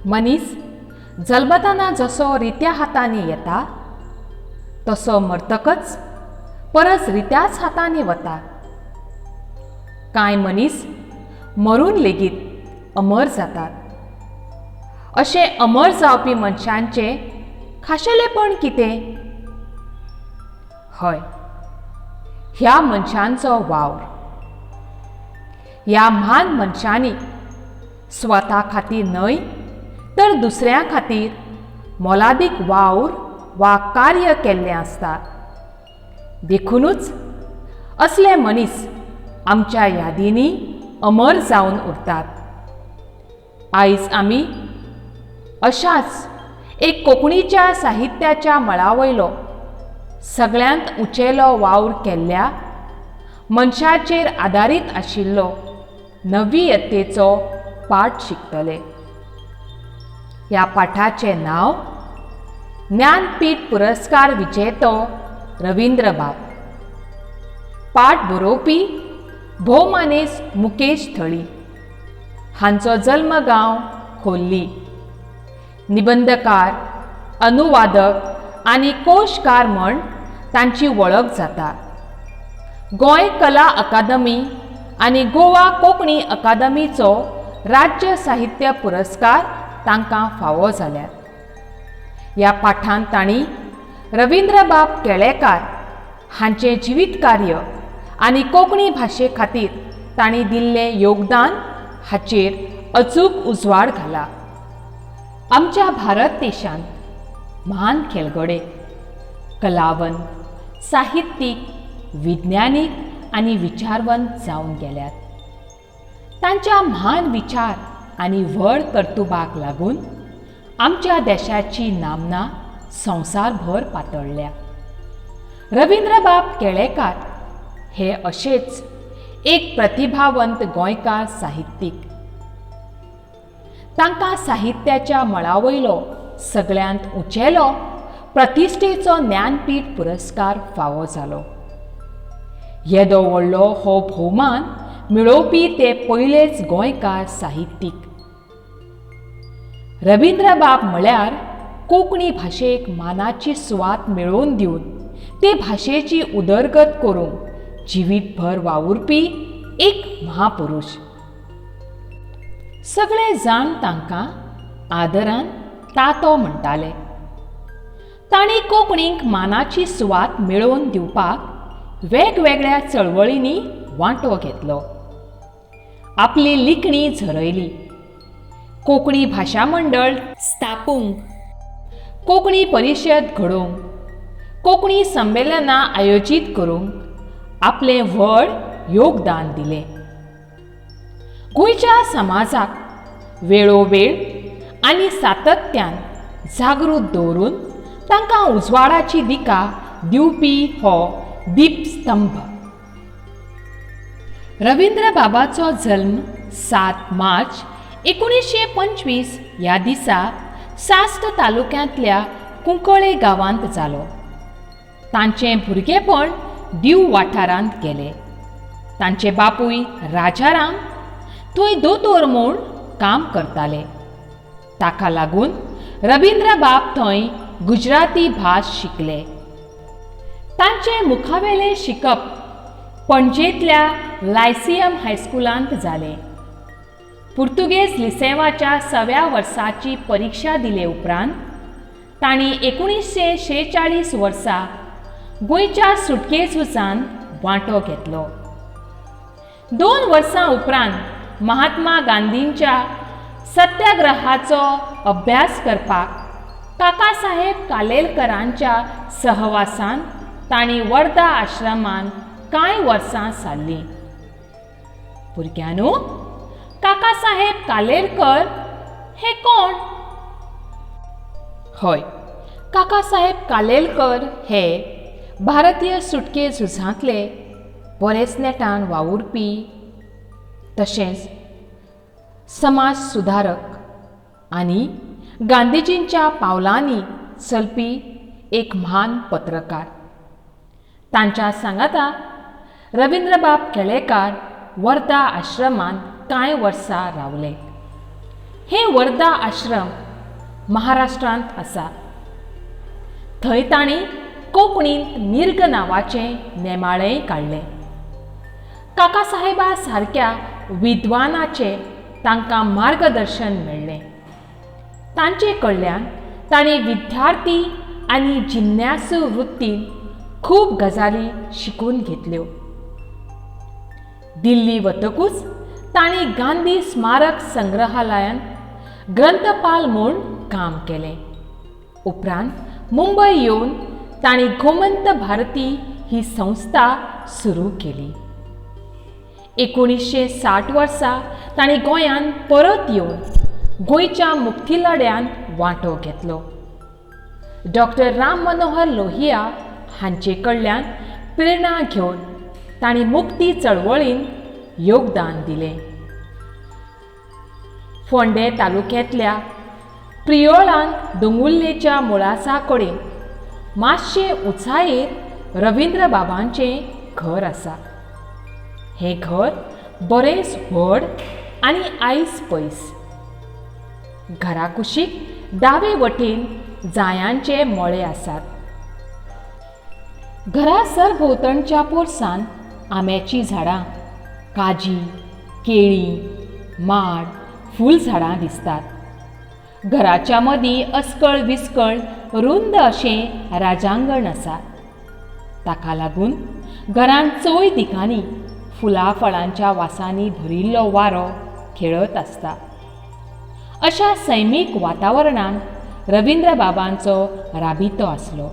मनीस जल्मताना जसो रित्या हातांनी येता तसो मरतकच परत रित्याच हातांनी वता. कांय मनीस मरून लेगीत अमर जातात. अशें अमर जावपी मनशांचें खाशेलेपण कितें? हय, ह्या मनशांचो वावर. ह्या म्हान मनशांनी स्वता खातीर न्हय तर दुसऱ्यां खातीर मोलादीक वावर वा कार्य केल्लें आसता. देखुनूच असले मनीस आमच्या यादींनी अमर जावन उरतात. आयज आमी अशाच एक कोंकणीच्या साहित्याच्या मळावयलो सगळ्यांत उंचेलो वावर केल्ल्या मनशाचेर आदारीत आशिल्लो नवी यत्तेचो पाठ शिकतले. ह्या पाठाचें नांव ज्ञानपीठ पुरस्कार विजेतो रवींद्रबाब. पाठ बरोवपी भोवमानेस मुकेश थळी हांचो जल्मगांव खोर्ली. निबंदकार, अनुवादक आनी कोशकार म्हण तांची वळख जाता. गोंय कला अकादमी आनी गोवा कोंकणी अकादमीचो राज्य साहित्य पुरस्कार तांकां फावो जाल्यात. ह्या पाठांत तांणी रवींद्रबाब केळेकार हांचें जिवीत कार्य आनी कोंकणी भाशे खातीर तांणी दिल्लें योगदान हाचेर अचूक उजवाड घाला. आमच्या भारत देशांत म्हान खेळगडे, कलावंत, साहित्यीक, विज्ञानीक आनी विचारवंत जावन गेल्यात. तांच्या म्हान विचार आनी व्हड कर्तुबाक लागून आमच्या देशाची नामना संवसारभर पातळ्ळ्या. रवींद्रबाब केळेकार हे अशेच एक प्रतिभावंत गोंयकार साहित्यीक. तांकां साहित्याच्या मळावयलो सगळ्यांत उंचेलो प्रतिश्ठेचो ज्ञानपीठ पुरस्कार फावो जालो. येदो व्हडलो हो भोवमान मेळोवपी ते पयलेच गोंयकार साहित्यीक. रवींद्रबाब म्हळ्यार कोंकणी भाशेक मानाची सुवात मेळोवन दिवन ते भाशेची उदरगत करूंक जिवीतभर वावुरपी एक महापुरूश. सगळे जाण तांकां आदरान तातो म्हणटाले. तांणी कोंकणीक मानाची सुवात मेळोवन दिवपाक वेगवेगळ्या चळवळींनी वांटो घेतलो. आपली लिखणी झरयली. कोंकणी भाशा मंडळ स्थापूंक, कोंकणी परिशद घडोवंक, कोंकणी संमेलनां आयोजीत करूंक आपलें व्हड योगदान दिलें. गोंयच्या समाजाक वेळोवेळ आनी सातत्यान जागृत दवरून तांकां उजवाडाची दिका दिवपी हो दीपस्तंभ. रवींद्रबाबाचो जल्म 7 मार्च 1925 ह्या दिसा साश्ट तालुक्यांतल्या कुंकळे गांवांत जालो. तांचें भुरगेपण दीव वाठारांत गेलें. तांचे बापूय राजाराम थंय दोतोर म्हूण काम करताले. ताका लागून रवींद्रबाब थंय गुजराती भास शिकले. तांचें मुखावेलें शिकप पणजेंतल्या लायसियम हायस्कुलांत जालें. पुर्तुगेज लिसेवाच्या 6व्या वर्साची परिक्षा दिले उपरांत तांणी 1946 वर्सा गोंयच्या सुटके झुजांत वांटो घेतलो. 2 वर्सां उपरांत महात्मा गांधींच्या सत्याग्रहाचो अभ्यास करपाक काकासाहेब कालेलकरांच्या सहवासान तांणी वर्धा आश्रमांत कांय वर्सां सारलीं. भुरग्यांनो, काकासाहेब कालेलकर हे कोण? हय, काकासाहेब कालेलकर हे भारतीय सुटके झुजांतले बरेच नेटान वावुरपी तशेंच समाज सुधारक आनी गांधीजींच्या पावलांनी चलपी एक म्हान पत्रकार. तांच्या सांगाता रवींद्रबाब केळेकार वर्धा आश्रमांत कांय वर्सां रावले. हें वर्धा आश्रम महाराष्ट्रांत आसा. थंय तांणी कोंकणींत मीर्ग नांवाचें नेमाळेंय काडलें. काकासाहेबा सारक्या विद्वानाचें तांकां मार्गदर्शन मेळ्ळें. तांचे कडल्यान तांणी विद्यार्थी आनी जिज्ञासू वृत्तीन खूब गजाली शिकून घेतल्यो. दिल्ली वतकूच तांणी गांधी स्मारक संग्रहालयांत ग्रंथपाल म्हूण काम केलें. उपरांत मुंबय येवन तांणी गोमंत भारती ही संस्था सुरू केली. 1960 वर्सा तांणी गोंयांत परत येवन गोंयच्या मुक्ती लढ्यांत वांटो घेतलो. डॉक्टर राम मनोहर लोहिया हांचे कडल्यान प्रेरणा घेवन तांणी मुक्ती चळवळीन योगदान दिलें. फोंडें तालुक्यांतल्या प्रियोळांत दोंगुल्लेच्या मुळासा कडेन मातशे उंचायेर रवीन्द्रबाबांचें घर आसा. हें घर बरेंच व्हड आनी आयस पयस. घरा कुशीक दावे वटेन जायांचे मळे आसात. घरा सरभोंवतणच्या पोरसांत आंब्याचीं झाडां, काजी, केळीं, माड, फूलझाडां दिसतात. घराच्या मदीं अस्कळ विस्कळ रुंद अशें राजांगण आसा. ताका लागून घरांत चोय दिकांनी फुलां फळांच्या वासांनी भरिल्लो वारो खेळत आसता. अशा सैमीक वातावरणांत रवीन्द्रबाबांचो राबितो आसलो.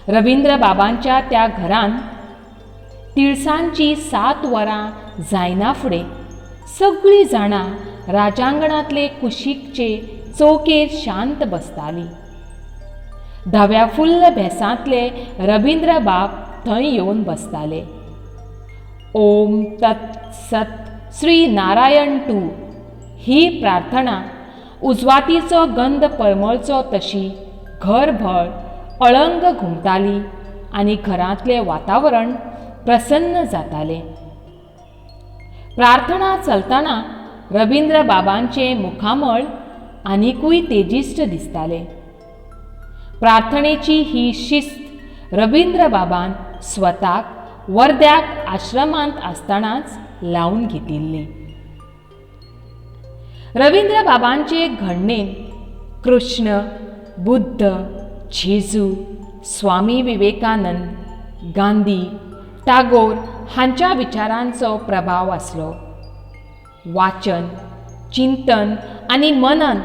रवीन्द्रबाबांच्या त्या घरांत तिळसांजची 7 वरां जायना फुडें सगळीं जाणां राजांगणांतले कुशीकचे चौकेर शांत बसतालीं. धव्या फुल्ल भेसांतले रवीन्द्रबाब थंय येवन बसताले. ओम तत् सत श्री नारायण टू ही प्रार्थना उजवातीचो गंध परमळचो तशी घरभर अळंग घुमताली आनी घरांतलें वातावरण प्रसन्न जातालें. प्रार्थना चलतना रवीन्द्रबाबांचें मुखामळ आनिकूय तेजिश्ट दिसतालें. प्रार्थनेची ही शिस्त रवीन्द्रबाबान स्वताक वर्ध्याक आश्रमांत आसतनाच लावन घेतिल्ली. रवीन्द्रबाबांचे घडणेन कृष्ण, बुद्ध, जेजू, स्वामी विवेकानंद, गांधी, टागोर हांच्या विचारांचो प्रभाव आसलो. वाचन, चिंतन आनी मनन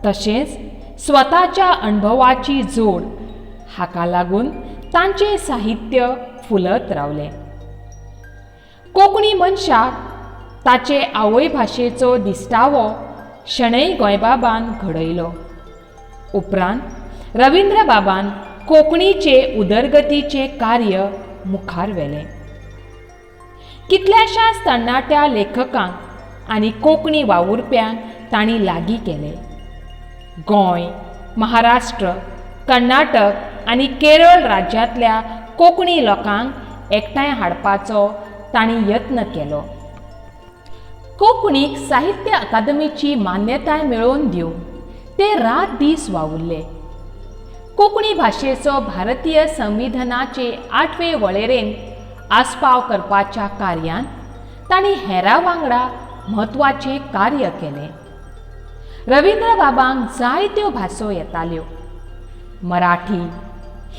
तशेंच स्वताच्या अणभवाची जोड हाका लागून तांचें साहित्य फुलत रावलें. कोंकणी मनशाक ताचे आवयभाशेचो दिश्टावो शणै गोंयबाबान घडयलो. उपरांत रवीन्द्रबाबान कोंकणीचे उदरगतीचें कार्य मुखार व्हेलें. कितल्याशाच तरणाट्या लेखकांक आनी कोंकणी वावुरप्यांक तांणी लागीं केले. गोंय, महाराष्ट्र, कर्नाटक आनी केरळ राज्यांतल्या कोंकणी लोकांक एकठांय हाडपाचो तांणी यत्न केलो. कोंकणीक साहित्य अकादमीची मान्यताय मेळोवन दिवंक ते रात दीस वावुरले. कोंकणी भाशेचो भारतीय संविधानाचे 8वे वळेरेंत आस्पाव करपाच्या कार्यांत तांणी हेरां वांगडा म्हत्वाचें कार्य केलें. रवीन्द्रबाबांक जायत्यो भासो येताल्यो. मराठी,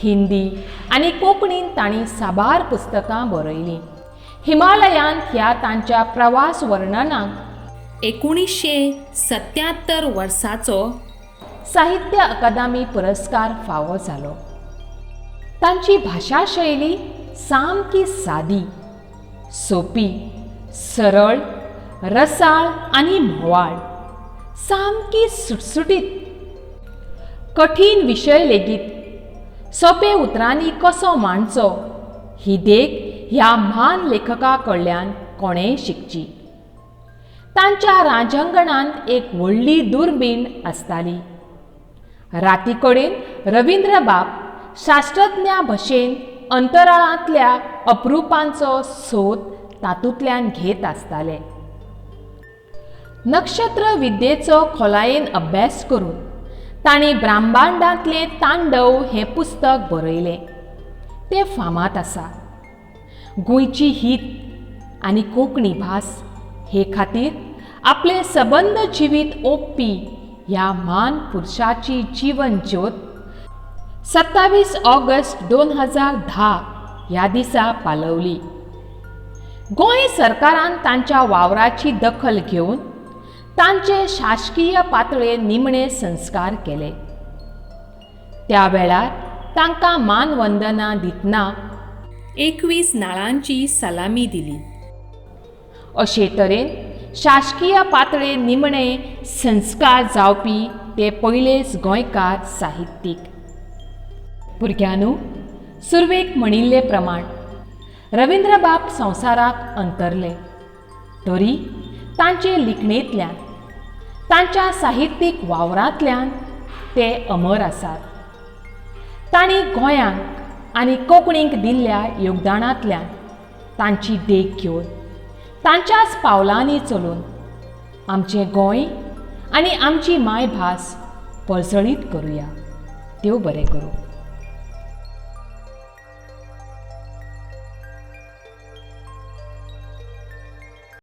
हिंदी आनी कोंकणींत तांणी साबार पुस्तकां बरयलीं. हिमालयांत ह्या तांच्या प्रवास वर्णनाक 1977 वर्साचो साहित्य अकादमी पुरस्कार फावो जालो. तांची भाशा शैली सामकी सादी, सोपी, सरळ, रसाळ आनी म्होंवाळ, सामकी सुटसुटीत. कठीण विशय लेगीत सोपे उतरांनी कसो मांडचो ही देख ह्या म्हान लेखका कडल्यान कोणेंय शिकची. तांच्या राजांगणांत एक व्हडली दुर्बीण आसताली. राती कडेन रवीन्द्रबाब शास्त्रज्ञा भशेन अंतराळांतल्या अप्रुपांचो सोद तातूंतल्यान घेत आसताले. नक्षत्र विद्येचो खोलायेन अभ्यास करून तांणी ब्रह्मांडांतलें तांडव हें पुस्तक बरयलें. तें फामाद आसा. गोंयची हीत आनी कोंकणी भास हे खातीर आपलें सबंद जिवीत ओंपपी ह्या म्हान पुरशाची जिवन ज्योत 27 ऑगस्ट 2010 ह्या दिसा पालवली. गोंय सरकारान तांच्या वावराची दखल घेवन तांचे शासकीय पातळे निमणे संस्कार केले. त्या वेळार तांकां मानवंदना दितना 21 नाळांची सलामी दिली. अशे तरेन शासकीय पातळे निमणे संस्कार जावपी ते पयलेच गोंयकार साहित्यीक. भुरग्यांनो, सुरवेक म्हणिल्ले प्रमाण रवीन्द्रबाब संवसाराक अंतरले तरी तांचे लिखणेंतल्यान, तांच्या साहित्यीक वावरांतल्यान ते अमर आसात. तांणी गोंयांक आनी कोंकणीक दिल्ल्या योगदानांतल्यान तांची देख घेवन तांच्याच पावलांनी चलून आमचें गोंय आनी आमची मायभास पर्जळीत करुया. देव बरें करूं.